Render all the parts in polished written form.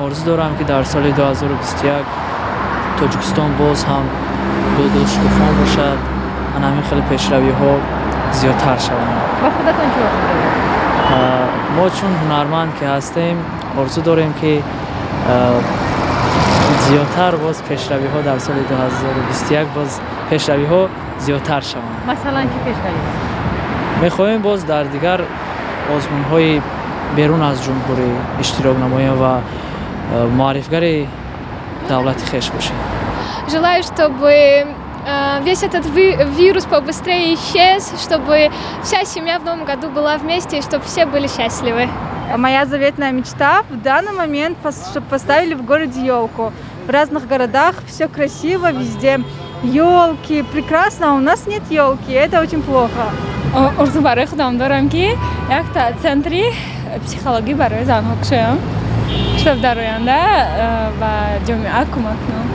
Орзу дорам, ки дар соли 2021 Тоҷикистон боз ҳам гулгул шукуфон бошад, ана ҳамин хеле пешравиҳо зиёдтар шаванд. Ба худатон чӣ орзу доред? Мо чун ҳунарманд ки ҳастем, орзу дорем, ки зиёдтар боз пешравиҳо дар соли 2021 боз пешравиҳо зиёдтар шаванд. Масалан, чӣ пешравӣ? Мехоҳем боз дар дигар озмунҳои берун аз ҷумҳурӣ иштирок намоем ва муаррифгари давлати хеш бошем. Желаю, чтобы весь этот вирус побыстрее исчез, чтобы вся семья в новом году была вместе и чтобы все были счастливы. Моя заветная мечта в данный момент, чтобы поставили в городе елку. В разных городах все красиво, везде елки, прекрасно, а у нас нет елки, это очень плохо. Орзу барои худам дорам, ки якта центри психологӣ барои занҳо кушоям, чтоб дар оянда ба ҷомеа кӯмак кунам.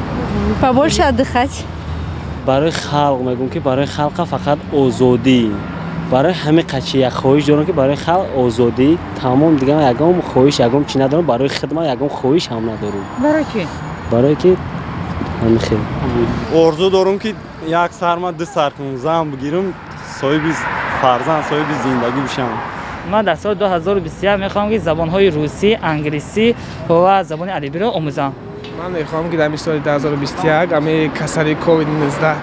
Побольше отдыхать. Барои халқ мегӯм, ки барои халқа фақат озодӣ. Барои ҳамин қачи як хоҳиш дорам, ки барои халқ озодӣ, тамом. Дигар ягон хоҳиш, ягон чӣ надорам. Барои хидмат ягон хоҳиш ҳам надорам. Барои чӣ? Барое ки ҳамин хел. Орзу дорам, ки як сарма ду сар кунам, зан бигирам, соҳиби фарзанд, соҳиби зиндагӣ бишам. Ман дар соли 2021 мехоҳам, ки забонҳои русӣ, англисӣ ва забони арабиро омӯзам. Ман мехоҳам, ки дар ҳамин соли 2021 ҳамин касали ковид-19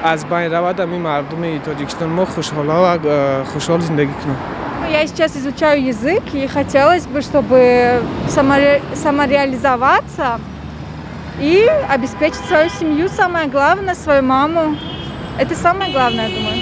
аз байн равад, ҳамин мардуми Тоҷикистон мо хушҳоло ва хушҳол зиндагӣ кунанд. Я сейчас изучаю язык, и хотелось бы, чтобы самореализоваться и обеспечить свою семью, самое главное, свою маму. Это самое главное, я думаю.